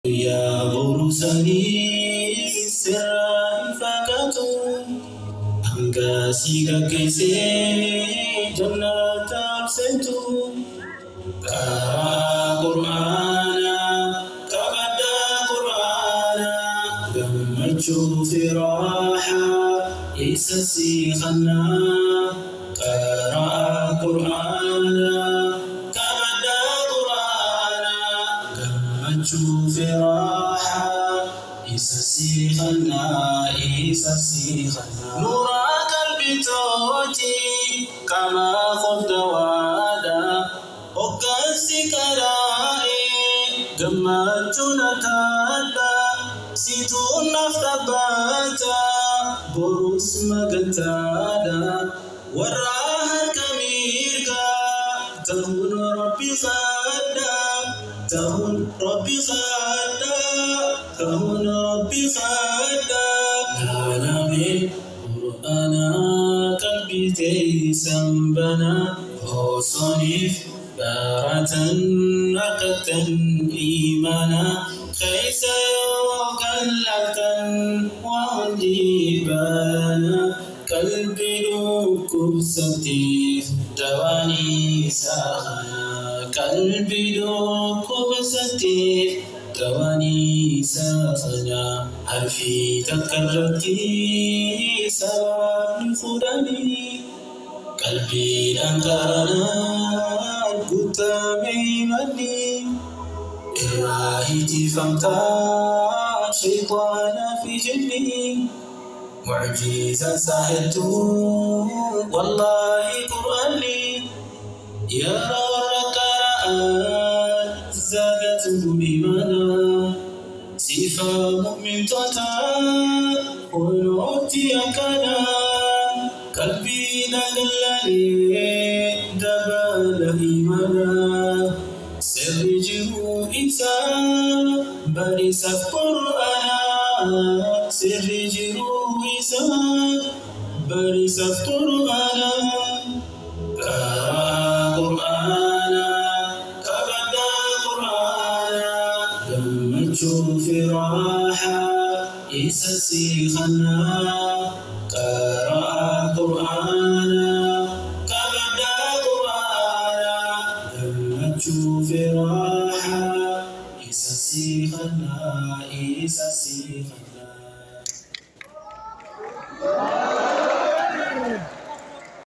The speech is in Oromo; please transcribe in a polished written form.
Guyyaa boruu sanii sirraa hin fagaatu. Hanga si gaggeessee jannata ol seentu. Karaa Qur'aanaa qabadhaa Qur'aanaa gammachuu fi raahaa isa si kennaa. Karaa Qur'aanaa qabadhaa Qur'aanaa gammachuu fi raahaa isa si kennaa, isa si kennaa. Nuuraa qalbii tooti qaama qofdawaadha. Hoggansi karaa'ee gammachuun harkaadha. Situun naaf dhaabbata borus magantaadha. Warra harka mirgaa ta'uun Rabbi kadha. Ta'uun Rabbi kadha. Ta'uun Rabbi kadha. Laalamee Qur'aanaa qalbii teessan banaa osooniif baratan harkattan imaanaa keessa yoo gallaltan waa hundi baana qalbii dhukkubsatteef dawaan isaa kana, qalbii dhukkubsatteef dawaan isaa kana. Harfii takka irratti sawaabni fudhanii qalbiidhaan qaranaan guutame imanni irraa hitifamtaa shayxaanaa fi jinni. Mucjizaan isaa hedduu wallaahi Qur'aanni yeroo warra qara'an zaadatuhum imaanaa. Sifa mu'mintootaa kunuuti akkana qalbiidhaan gallalee dabala imaanaa. Sirri jiruu isaa barisaaf Qur'aanaa. Sirri jiruu isaa barisaaf Qur'aanaa. Karaa Qur'aanaa qabadhaa Qur'aanaa gammachuu fi raahaa isa si kennaa. Karaa Qur'aanaa qabadhaa Qur'aanaa gammachuu fi raahaa isa si kennaa, isa si kennaa.